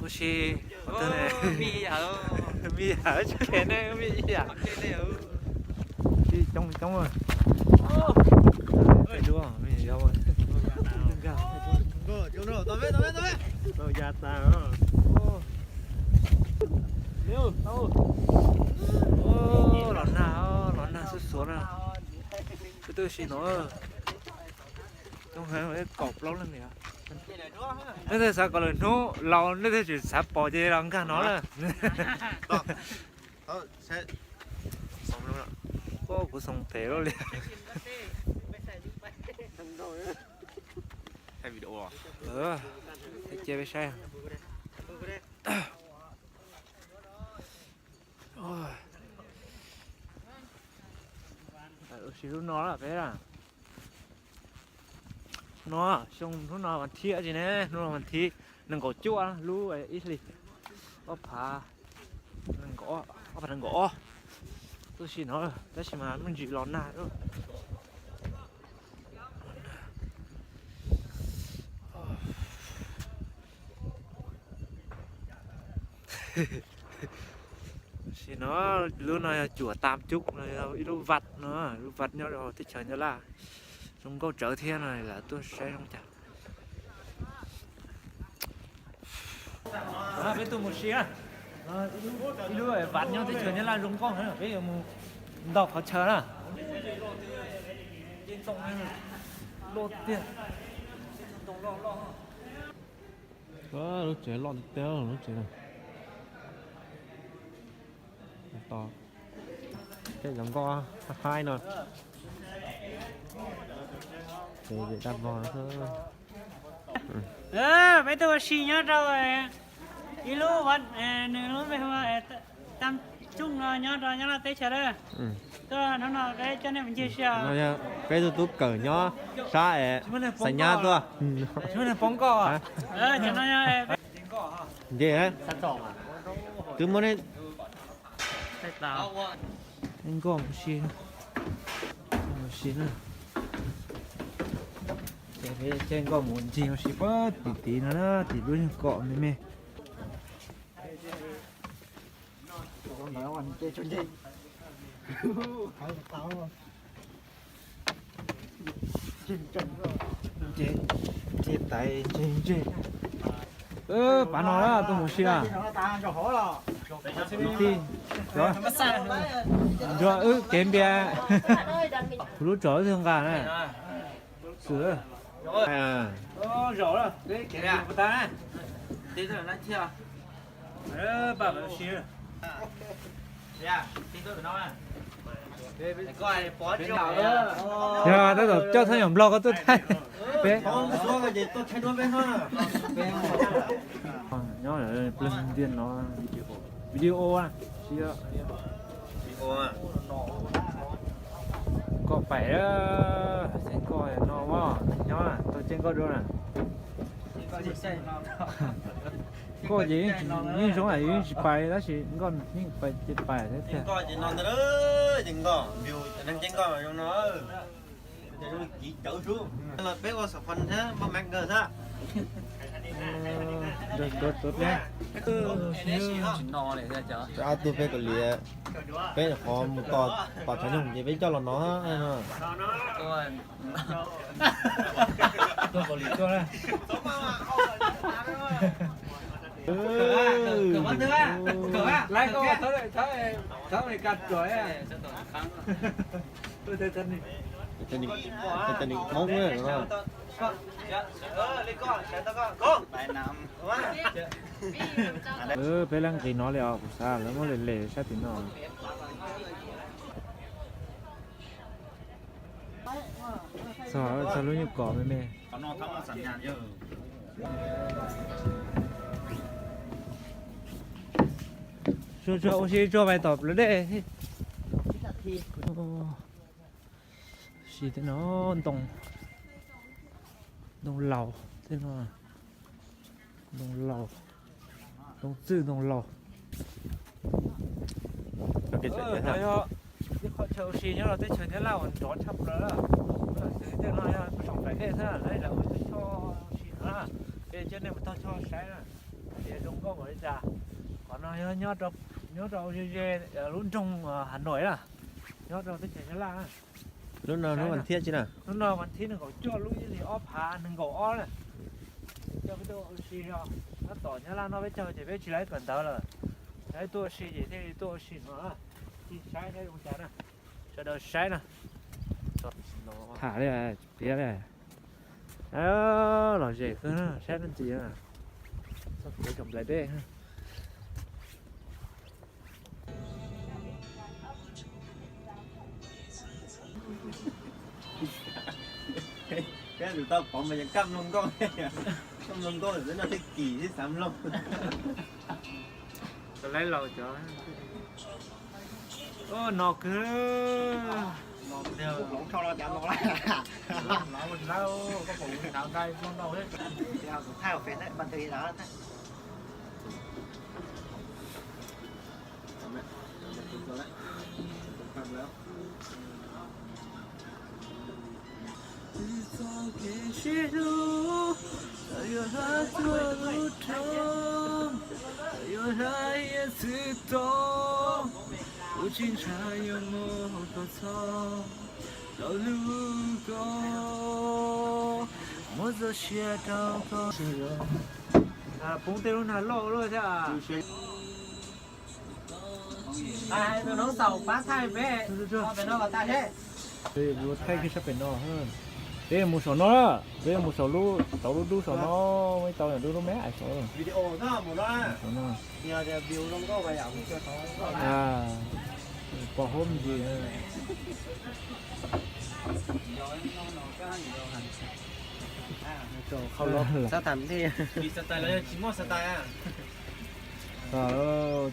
Ua si, me yam, tsis khe ne, me yam. Tsis coob coob. Dua me yam. Tau ya tas. Los nag, los nag xuv xuav na. Peb twb si no. Kaum plaub leej li. Nej thiaj xav kom lawm hnub laus nej thiaj tsis xav pom ces los nkag no na. Kuv xoom pem lawm li. Cia peb saib. Ua si lub no peb. Hnub no, xyoo hnub no vas thib tsis ne, hnub no vas thib nees nkaum cuaj lub ib hlis, ob phav, ob phav nees nkaum ob. Tuaj si no tab sis mas me ntsis los nag. Si no, lub no yog cuam tam cub no, ib lub vaj no, lub vaj nyob rau teb chaws Nyab Laj. Zoo nkauj tsawv thiab no, lawv tuaj saib zoo cas. Peb tuaj mus si na. Ib lub vaj nyob teb chaws Nyab Laj zoo nkauj heev, peb yuav mus ntaus qhov chaw na. Loj tiag. Lub tsev loj tiag tiag lub tsev no. Tej cov nkoj haib no. Ces dab vog xwb. Peb tuaj ua si nyob rau ib lub, nws lub npe hu Tam Tsuj no nyob rau nyob Laj teb chaws lawm. Tuaj hnub no peb coj nej mus ncig si os. Peb tug tub kawm nyob sab es xav nyab tuaj. Nce, twb muab nkoj mus si, mus si na. Ces nkoj mus ncig ua si puag tim tid no na, tim lub nyuag kom me me. Tais ntse ntse. Pav no tuaj mus si na. Tij, nrog wb kev npias. Kuv lub tsov wb twg nqa na. Xwm. Yog tab tom coj thaj nyom nplog koj tuaj thaij peb. Nyob pleg ntiaj no, video, nkoj pais, ces nkoj no nyob tau ces nkoj dua na. Nkoj ces yeej zoo, yeej tsis pais tab sis nkoj yeej pais ces pais thiab tiag. Peb ua xom phon thiab npaj mev kawg xwb. Ob tug peb kaum liam, peb qhov mus tos, tos tshav nyoog ces peb coj los no. Laiv koj thab Amelikas ruam. Teb chaws Hmoob na. Peb lab nqis no li os, kuv xav lawv muab le le sab tim no. Txog lub nyuag kom me me. Tsuag tsuag ua si tsuag vais tom plawv dej. Si tej no ntoo, ntoo laus tej no, ntoo laus, ntoo txwj ntoo laus. No yog ib qho chaw ua si nyob rau teb chaws Nyab Laj uas nrov tshaj plaws lawm. Xws li tej no yog saum nplaim dej xwb na, lawv ua ib co ua si no na. Ces coj nej mus taug chaw saib na, ces zoo nkauj. Qhov no yog nyob rau ze ze lub nroog Hà Nội na, nyob rau teb chaws Nyab Laj. Lub no hnub vas thiab tsi na? Hnub no vas thiv nees nkaum cuaj lub ib hlis ob phav nees nkaum ob na. Coj peb tuaj ua si zog, tab tom Nyab Laj noj peb caug ces peb tsis lawv kawm ntawv lawm. Lawv tuaj ua si ces thiaj li tuaj ua si no. Cia saib saib zoo cas na, sawv daws saib na. Tham li, piav li. Lom zem xwb na, saib dab tsi na. Txog kev tsoom nplais dej. Peb tus tau pov mas yog kaj mloog nkauj, kaj mloog nkauj xwb no thiaj kim thiab xav mloog. Laib laus cov. Ub, no kwv. Poob tej lub nag loj luaj thiab. Tus noob xaus pab thaij peb, pem no los tas seb. Yuav thaij kiag sab pem no. Peb mus saum no, peb mus saum lub, saum lub dub saum no, muaj ib tau yam dub dub me ais saum. Saum no. Pom huab me ntsis.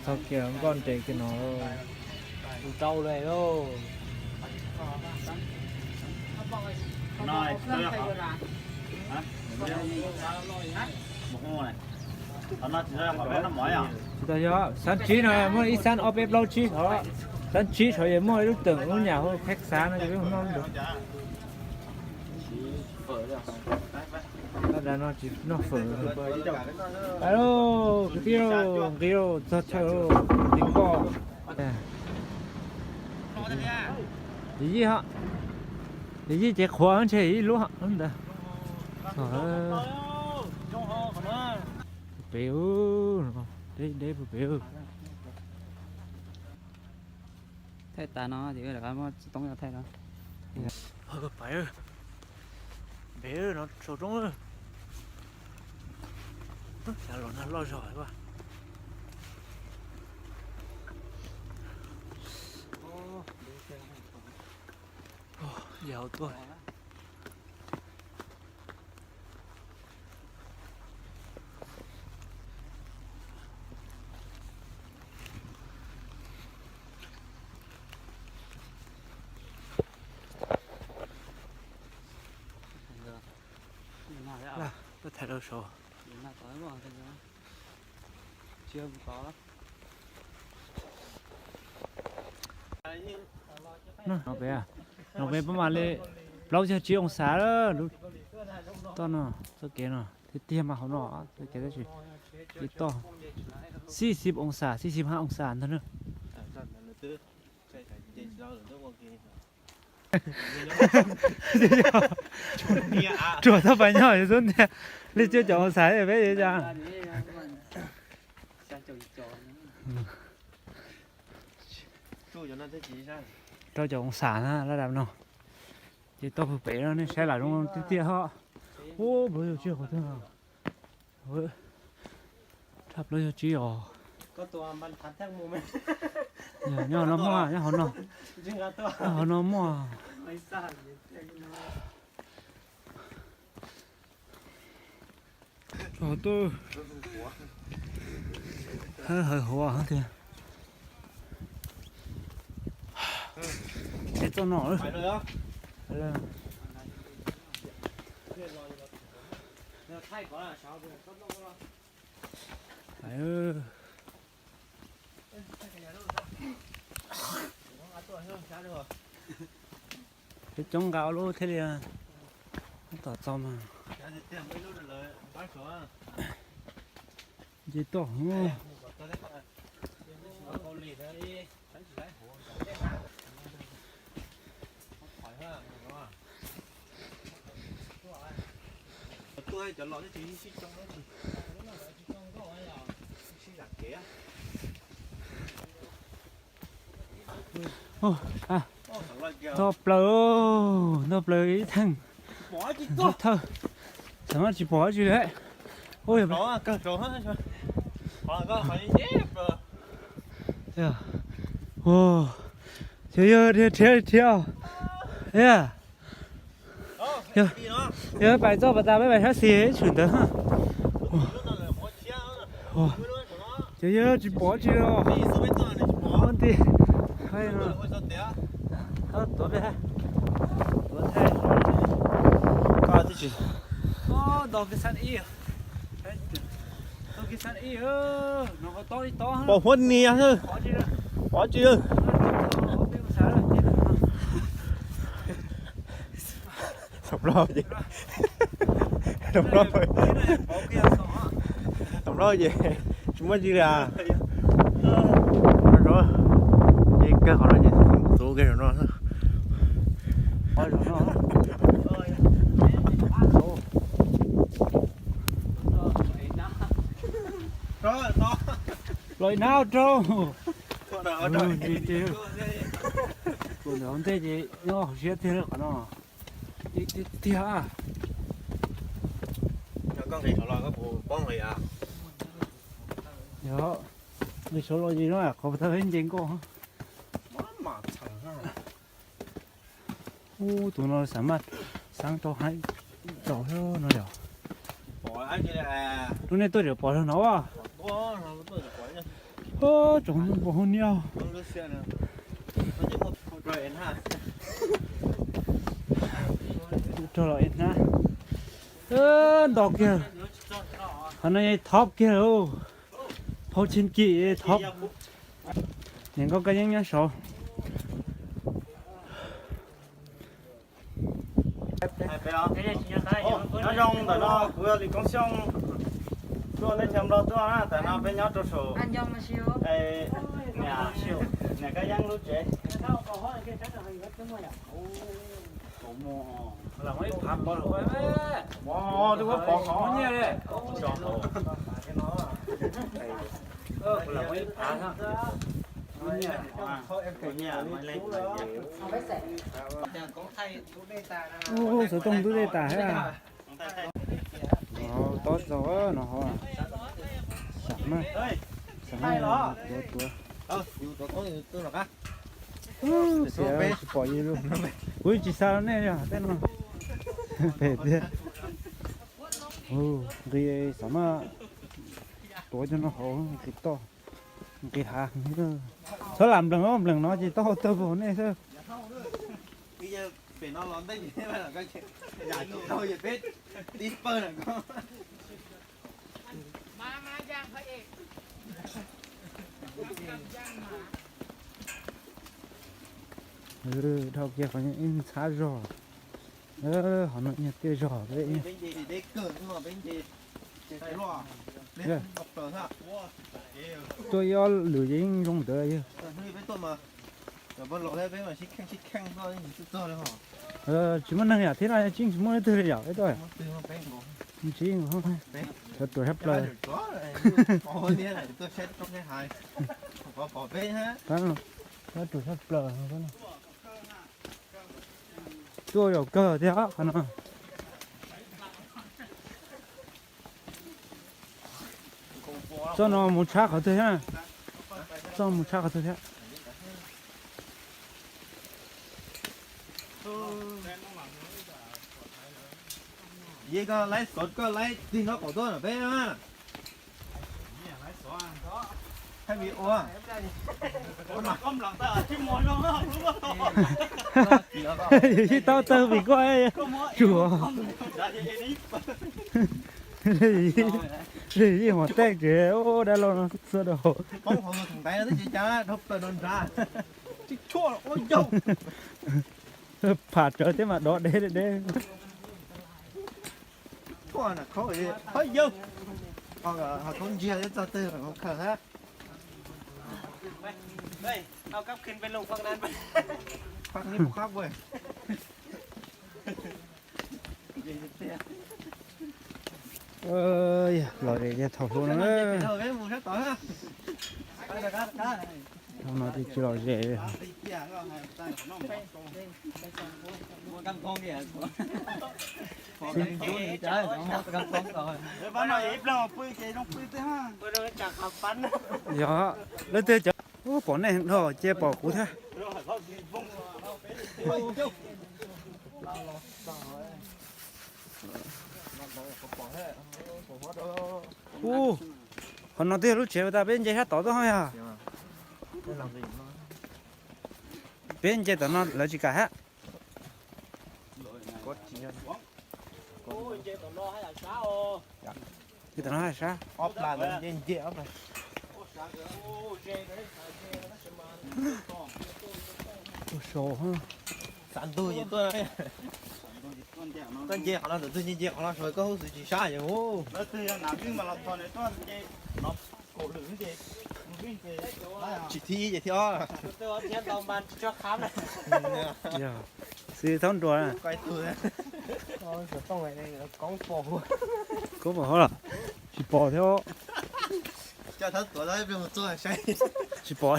Txog kiag nkoj nres kiag no. Rau lawm lauj. Tsis tau yog xab tsib no muaj ib xab ob peb plaub tsib hov, xab tsib saud yog muaj ib lub tawm lub nyam hu theb xav no ces peb mus noj lub ntawd. Tab sis no tsis noj fawm. Alo, kwv tij, nqis txog chaw, nqis nkoj. Yij, yij ces qhuav ntshe yij lub ntawd. Pem, deb deb pem. Thaij tas no ces lawv muab txiv toob yog thaij no. Pais, pem no saum roob. Xyov los nag loj zog lawm. Yog tuaj. Tuaj tham rau saud. No pem, no pem pab mam li plaub caug tsib oo xav lub toj no, txoj kev no tiag tiag mas hauv no txoj kev tab sis kev toj xib xib oo xav, xib xib hab oo xav ntag na. Tsuas txhob pais nyob xub ntiag, li cuaj caum oo xav peb yuav cas. Rau caum oo xav na laj dam no. Ces tau pem no nej saib lam zoo tiag tiag ho. Ub, plaub caug tsib qhov twg no. Thaj plaub caug tsib os. Nyob no muaj, nyob hauv no. Nyob hauv no muaj. Tsuas tuaj hawv hauv tiag. Ces txoj no. Peb coob nqa ua lub thiaj li tab tom txog mas. Ces toj. Ntog plaws, ntog plaws ib theej. Thawj, xam maj tsis pom dab tsi li. Yog, yog, dhia, dhia, dhia. Yog pais txoj pas tas peb pais sab xis tshwm ntawd. Ces yog tsis pom dab tsi li. Ntij, tuav peb, tuav thaij. Pom huab nias xwb, pom tsis. Tam no ces tsis muaj dab tsi li. Ces kawg qhov no ces xuv kiag zaum no. Los ib nab rau. Tus ntawm hauv ntej ces nyob hauv siab tiag qhov no. Tiag tiag. Yog, nqis saud los ces no qhov tau peb nce nkoj. Ub, tus no xav maj xeeb rau haib rau no yog. Lub nej tuaj tseem pom zog no. Tsoom pom hauv niaj. Rau los ib hnab. Nto kiag. Qhov no thoob kiag. Phau Tsheej Kim thoob. Niam nkauj Kab Yeeb nyob saud. Nyob zoo, ntawm no kuv yog Lis Koob Xyooj, tuaj teb chaws Nplog tuaj na, tam no peb nyob rau saum niam Kab Yeeb lub tsev. Ub, xov tooj ntub dej tas thiab. Tob txog no ho. Xam maj, xam maj tuav tuav. Xiav tsis pom yus li. Kuv tsis xa nej yog tej no. Pem tiag. Nqis xam maj tuav cov no hauv nqis toj, nqis hav. Txhob lam nplees, nplees no ces tau tawg pog nej xwb. Dhau kiag qhov ib ntxhab zog. Qhov no nyob tiaj zog peb. Tuaj ib ob lwm ces yeej zoo ntawd yog. Tsis muaj neeg yom, thiab no tsis muaj neeg yom, thiab no tsis muaj leej twg li yom, peb tuaj. Tsis, sawv ruam sab plaws. Sawv ruam sab plaws. Tuaj zaum kawg thiab qhov no. Txoj no mus tshab qhov twg thiab? Txoj mus tshab qhov twg thiab? Yeej koj laib xov koj laib tig nraub qaum tuaj peb na. Thaij video. Ib tau tawg vim koj tsuag. Yeej hov teej ces dab laug no txua rau. Pham rawv thiab mas dov deb deb. Ho khaub ntsiag thiab txog twg khaws thiab. Pab neb mus qab ua. Los ze thaum hluas no. Hluas no ces tsis lom zem li. Yog, leej twg cov, ub, pom nej dhau ces pom kuv thiab. Ub, qhov no twb yog lub tsev uas tas peb nce sab tod tuaj yog. Peb nce tom no lawv tsis kam hab. Nce tom no hab sab. Ob plag ntawd nce nce ob plag. Ua sau. Xav ntug ces tuaj, tuaj nce qhov no, ntawm twg nce nce qhov no, sau koj hub xwb tsis sab yog. Tsis thib ib ces thib ob. Xwb thaub nruas. Koob pom hov los? Tsis pom thiab. Tsis pom.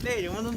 Dej yuav muab ntub